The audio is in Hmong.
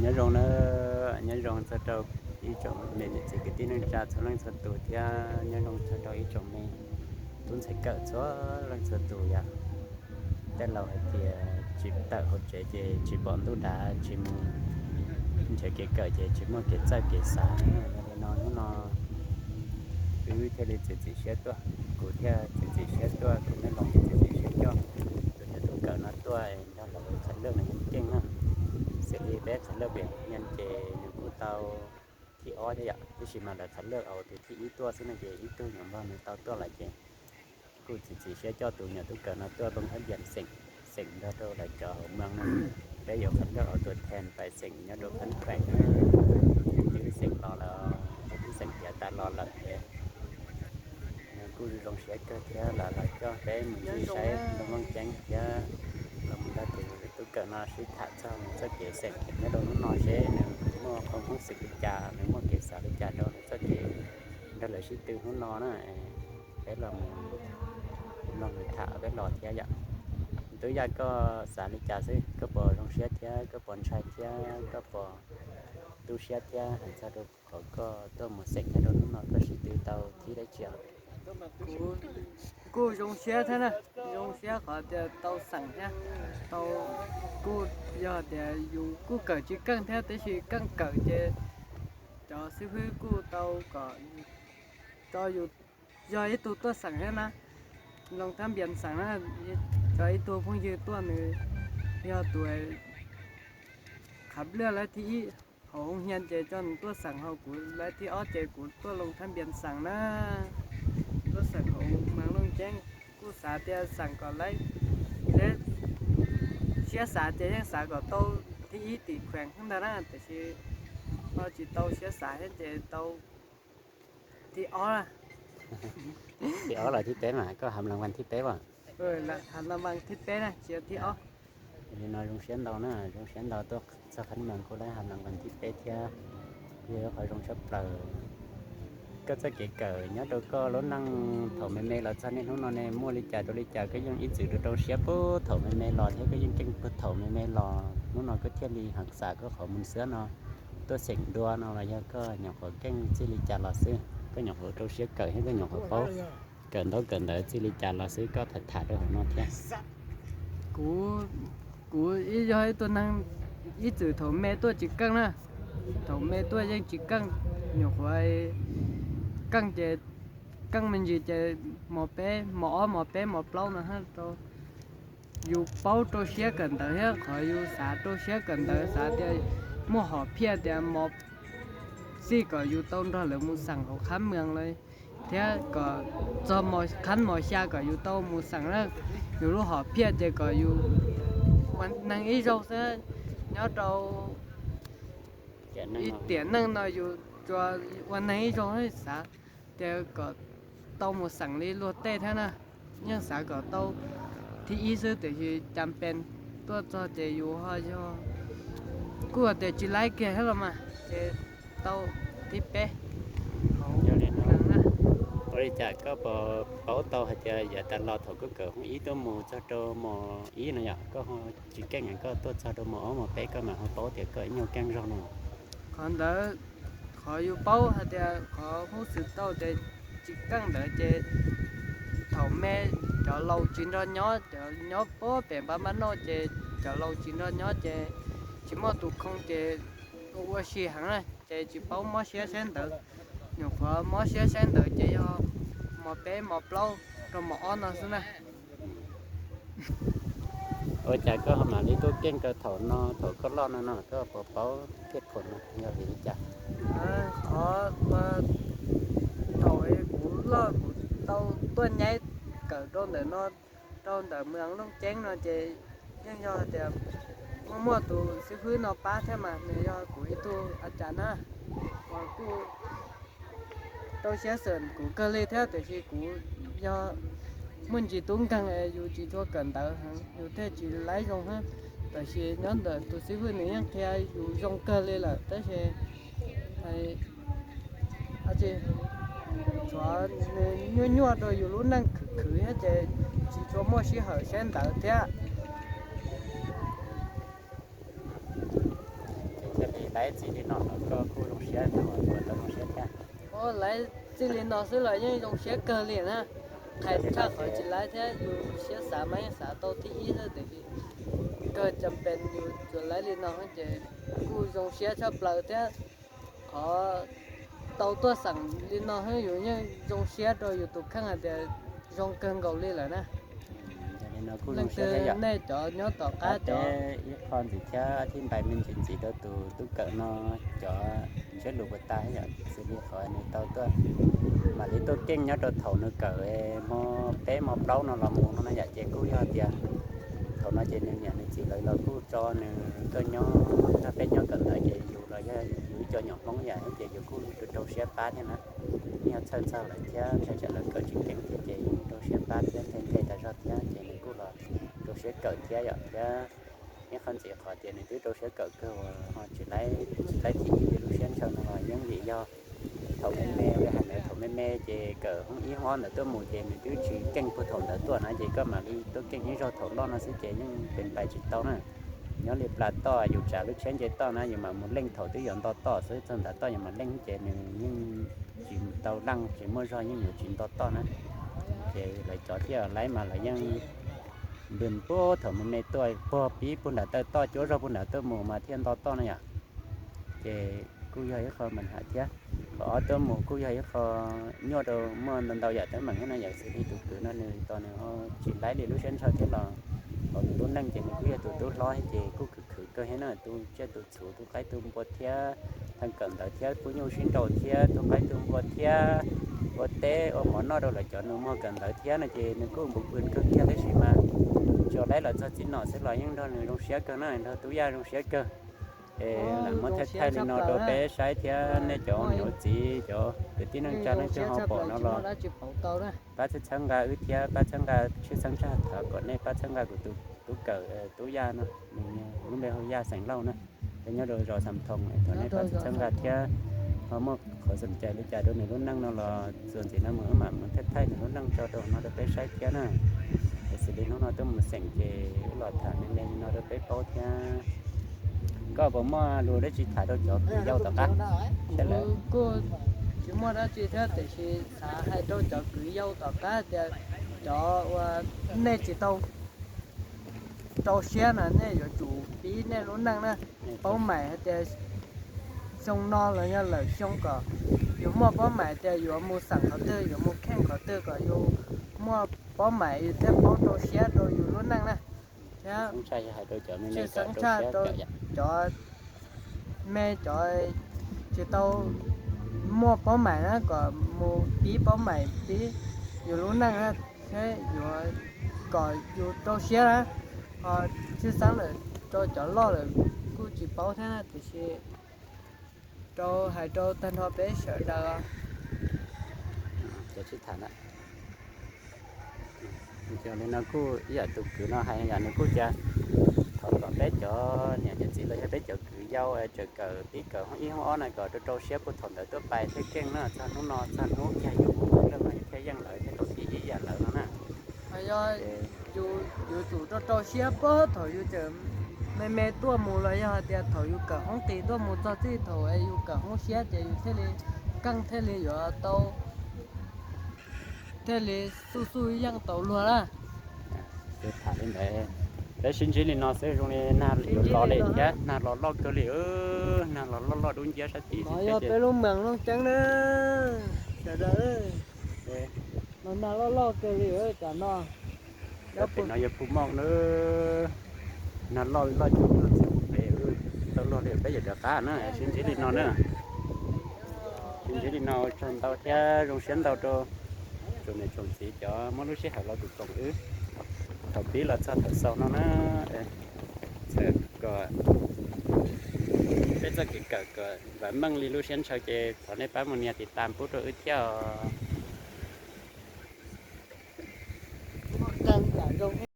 Nyob zoo na, nyob zoo txog rau ib tsoom me niam txiv kwv tij neej tsa txhua leej txhua tus thiab nyob zoo txog rau ib tsoom me tub ntxhais kawm txhua leej txhua tus yom. Tej laus hais tias tsis tawm hauv tsev ces tsis pom ntuj dav, tsis mus nrhiav kev kawm ces tsis muaj kev txawj kev xav. Yog li no hnub no wb thiaj li txiav txim siab tuaj, kuv thiaj txiav txim siab tuaj, kuv me los thiaj txiav txim siab coj tus niam tub kawm no tuaj nrog lawv qhov laj no yeej keej na. Xws li peb qhov laj pem nyan ces nws kuj tau thib ob thiab yom, tiam sis mas lawv qhov laj ua tus thib ib tuaj xwb no ces ib tug nyuam npog nws tau tuaj lawm ces kuj txiav txim siab coj tus niam tub kawm no tuaj Looj Thab Npias xeem, xeem nrog rau lawv cov hauv moos no. Peb yuav qhov laj ua tus then pais xeem nyob rau khab kheem, twb xeem los lawm, twb xeem tiav tas los lawm ces nws kuj zoo siab kawg thiab los los coj peb mus ncig saib Looj Ceeb thiab los mus nrog tus tub kawm no sib tham txog nws txoj kev xeem nyob rau hnub no seb nws muaj qhov hub xwm li cas, nws muaj kev xav li cas rau nws txoj kev nrog lawv sib tw hnub no na. Peb los mus mloog nws tham peb los thiab yom. Tub Yaj, koj xav li cas xwb? Koj puas zoo siab thiab koj puas ntshai thiab koj puas tu siab thiab hais txog rau qhov koj tuaj mus xeem nyob rau hnub no koj sib tw tau thib dab tsi? Kuj zoo siab thiab na, zoo siab qhov tias tau xeem thiab, tau, kuj yog tias yus kuj kawm tsis keej thiab, tab sis keej kawm ces cov xib fwb kuj tau kom tso yus yog ib tug tuaj xeem thiab na. Looj Thab Npias xeem na, tso ib tug phooj ywg tuaj nws yog tus qhab laj lawv thib ib hauv hoo hias ces tso nws tuaj xeem, hos kuv lawv thib ob ces kuv tuaj Looj Thab Npias xeem na. Tuaj xeem hauv mas Looj Ceeb kuj xav tias xeem kom lawv, siab xav ces yeej xav kom tau thib ib tim kheem ntag na, tiam sis ho tsis tau siab xav thiab ces tau thib ob. Thib ob los thib peb mas koj hav las vas thib peb as? Hav las vas thib peb na, tsis yog thib ob. Li no zoo siab ntau na, zoo siab ntau tuaj txog khab mees kuj lawv hav las vas thib peb thiab, yog qhov zoo tshaj plaws. Koj txoj kev kawm nyob rau koj lub neej thaum me me los txog niaj hnub no ne muaj li cas rau li cas koj yeej ib txwm rau rau siab puag thaum me me los thiab koj yeej keej puag thaum me me los, hnub no koj thiaj li heev xam koj qhov mus xwb no, tuaj xeem dua no los yog koj nyuam qhuav keej txij li cas los xwb, koj nyuam qhuav rau siab kawm thiab koj nyuam qhuav paub kawm ntaub kawm ntawv txij li cas los xwb, koj tham tham rau hauv no thiab. Kuv, kuv ib yog ib tug neeg ib txwm thaum me tuaj tsis keej na, thaum me tuaj yeej tsis keej, nyuam qhuav keej ces keej me ntsis ces mos peb mos ob mos peb mos plaub no rau yus paub rau siab kawm ntawv thiab qhov yus xav rau siab kawm ntawv, xav tias muaj hom phiaj tias mos xij kom yus tau nrog lawv mus xeem hauv khab mees lawm, thiab kom txog mos khab mos xya kom yus tau mus xeem na. Yus lub hom phiaj ces kom yus ua neeg ib zaug xwb, nyob rau ib tiam neej no yus tsuas ua neeg ib zaug xav tias kom tau mus xeem li luag tej thiab na. Yeej xav kom tau thib ib xwb tiam sis cas pes tuaj txog ces yus ho yog kuj tias tsis laib kiag thiab los mas ces tau thib peb. Ua li cas koj puas paub tau hais tias yav tas los thaum koj kawm hoob ib tuaj mus txog rau mos ib no yom, koj ho tsis keej, koj tuaj txog rau mos ob mos peb koj mam ho paub tias koj ib nyuag keej zog no? Qhov ntawd, qhov yus paub hais tias qhov hub xwm tau tias tsis keej ntawd ces thaum me cov laus tsis nrog nyob, cov nyob puag pem npab npab noj ces cov laus tsis nrog nyob ces tsis muaj tus khoo ces ua ua si heev na ces tsis paub mob siab saib ntawd. Nyuam qhuav mob siab saib ntawd ces yog mos peb mos plaub rau mos ob no xwb na. Ua cas koj ho mam li tuaj keej rau thaum no, thaum koj loj no no, koj puas paub thiaj phuam no yog vim li cas? Qhov thaum kuv loj kuv tau tuaj nyaib kawm rau ntawm no, rau ntawm Moos Looj Ceeb no ces yeej yog tias muaj muaj tus xib fwb no pab thiab mas nws yog kuv ib tug a cas na, uas kuj rau siab xeem kuv kawg li thiab tiam sis kuv yog muaj ntsis tub nkeeg es yus tsis tshua kawm ntawv heev yus thiaj tsis laib zoo thiab. Tab sis nyob ntawm tus xib fwb nws yeej qhia yus zoo kawg li lawm tab sis tshuav nws nyuaj nyuaj rau yus lub neej khwv khwv thiab ces tsis tshua muaj sij hawm saib ntawv thiab. Laiv txij li no los koj kuj zoo siab, koj puas tau zoo siab thiab? Laiv txij li no xwb los yeej zoo siab kawg li na. Qhia tshaj qhov tsis laiv thiab, yus siab xav mas yeej xav tau thib ib xwb, tiam sis kawg cas pes yus tsuas laiv li no ces kuj zoo siab tshaj plaws thiab. Qhov tau tuaj xeem li no xwb yus yeej zoo siab rau yus tus kheej hais tias zoo kawg nkaus li lawm na. Leej twg nej cov nyob tom qab cov ib qho ntxiv thiab thib npais me ntsis ntxiv rau tus tub kawm no cov ntsiab lus puas tas yom, xws li qhov nws tau tuaj mam li tuaj keej nyob rau thaum nws kawm hmo peb hmo plaub no los mus no na yom, ces kuj yog tias thaum no ces nws niam nws txiv lawv los kuj tso nws tuaj nyob nrog peb nyob kawm ntawv ces yus los yog yus ib co nyuam Hmoob yom, ces yus kuj rau rau siab pab thiab na. Yog txhawj txog lawv thiab ntshai tsam lawv kawm tsis keej thiab ces rau siab pab thiab nthe nthe tas zog thiab ces nws kuj los rau siab kawm thiab yom, thiab ib qho ntxiv qhov tias nws twb rau siab kawm kawg uas ho tsis laib, tsis laib thib ib li lub siab ntshaw no los yeej vim yog thaum me me, hais ntawd thaum me me ces kawm hoob ib hoob ob ntawd tuaj mus ces nws twb tsis keej puag thaum ntawd tuaj na, ces koj mam li tuaj keej ib zaug thaum loj no xwb ces yeej pes npais tsis tau na. Nyob li plas toj yus tsav lub tsheb nce toj na yus mam mus leej thaum twb yuav nto toj xwb, txog ntav toj yus mam leej ces nws yeej tsis tau leej, tsis muaj zog yeej yuav tsis nto toj na. Ces lawv cov thiaj laib mas lawv yeej npws puag thaum me me tuaj puag pib puag nram taw toj cuab zog puag nram tuaj mus mas thiaj nto toj na yom. Ces kuj yog ib qho mas hais thiab, qhov ob tuaj mus kuj yog ib qho nyuaj rau muaj ntau ntau yam teeb meem thiab no yom, xws li tus kwv no nws tos nws ho tsis laib li lub siab ntshaw thiab los qhov nws lub neej ces nws kuj yog tus tub hlob thiab ces kuj khwv khwv kawg thiab na, tu tsiaj tu txhuv tu qaib tu npua thiab, theej kawm ntawv thiab pub nyuj sib nraus thiab tu qaib tu npua thiab ua teb ua mov noj rau lawv cov nus muag kawm ntawv thiab no ces nws kuj npws npws kawg kiag tab sis mas tsuas laib los txog txiv nom xwb los yeej nrog nws zoo siab kawg na, nrog tub yaj zoo siab kawg. Es lam muab thaij thaij li no rau peb saib thiab nej cov niam txiv cov kwv tij neej tsa leej twg ho pom no los pab txhawb txhawb nqa wb thiab pab txhawb nqa tshwj xeeb tshaj thov kom nej pab txhawb nqa kuv tus tub kawm tub yaj no, nws lub npe hu Yaj xeem Lauj na, nyob rau zos Xam Thoo, thov nej pab txhawb nqa thiab ho muaj qhov xom cai li cas rau nws lub neej no los txuas ntxiv no mus wb mam mus thaij thaij nws lub neej tso rau no rau peb saib thiab na. Es xws li hnub no tuaj mus xeem ces wb los tham me me li no rau peb paub thiab. Koj puas muaj lus dab tsi tham rau cov kwv yau tom qab? Kuj tsis muaj dab tsi thiab tiam sis xav hais rau cov kwv yau tom qab tias cov uas nej tsis tau rau siab na nej yuav tsum pib nej lub neej na, paub maim hais tias xyoo no los yog lawm xyoo kom yus muaj paub maim tias yuav mus xeem qhov twg yuav mus kheej qhov twg kom yus muaj paub maim thiab paub rau siab rau yus lub neej na. Thiab tshwj xeeb tshaj rau cov me cov tsis tau muaj paub maim na kom mus pib paub maim pib yus lub neej na, thiab yuav kom yus rau siab na. Ho tshwj xeeb lawm rau cov loj lawm kuj tsis paub thiab na tiam sis rau hais rau tag nrho peb sawv daws. Li no kuj ib yam tus kwv no hais yam nws kuj cia thov kom peb cov niam cov txiv los yog peb cov kwv yau tseem kawm pib kawm hoob ib hoob ob na kom rau rau siab puag thaum ntawd tuaj pais thiaj keej na, txog hnub no txog hnub kiag yus mus leej no yus thiaj yeej lawv thiaj tau thib ib yam lawv no na. Yog yus yuav tsum rau rau siab puag thaum yus tseem me me tuaj mus los yog hais tias thaum yus kawm hoob qis tuaj mus txog txij thaum yus kawm hoob siab ces yus thiaj li keej thiaj li yuav tau thiaj li xuj xuj yeej tau luag na. Tham li ntawd, peb sib ntsib li no xwb zoo li nag yuav los li thiab, nag los loj kawg li, nag los loj loj dub nciab sab tid no yog peb lub moos Looj Ceeb na, sawv daws. Mas nag loj loj kawg li tam no. Pem no yog Phu Moj na, nag loj loj cuj cuj txiv pem tau luag li, peb yuav rov qab na, sib ntsib li no na. Sib ntsib li no tsaug ntau thiab zoo siab ntau rau tsoom niam tsoom txiv cov muab lub sij hawm los koom koom wb thaum pib los txog thaum xaus no na. Txawm kom peb txoj kev kawm kom vam meej li lub siab ntshaw ces thov nej pab mus nias tiv tas pub rau wb thiab os.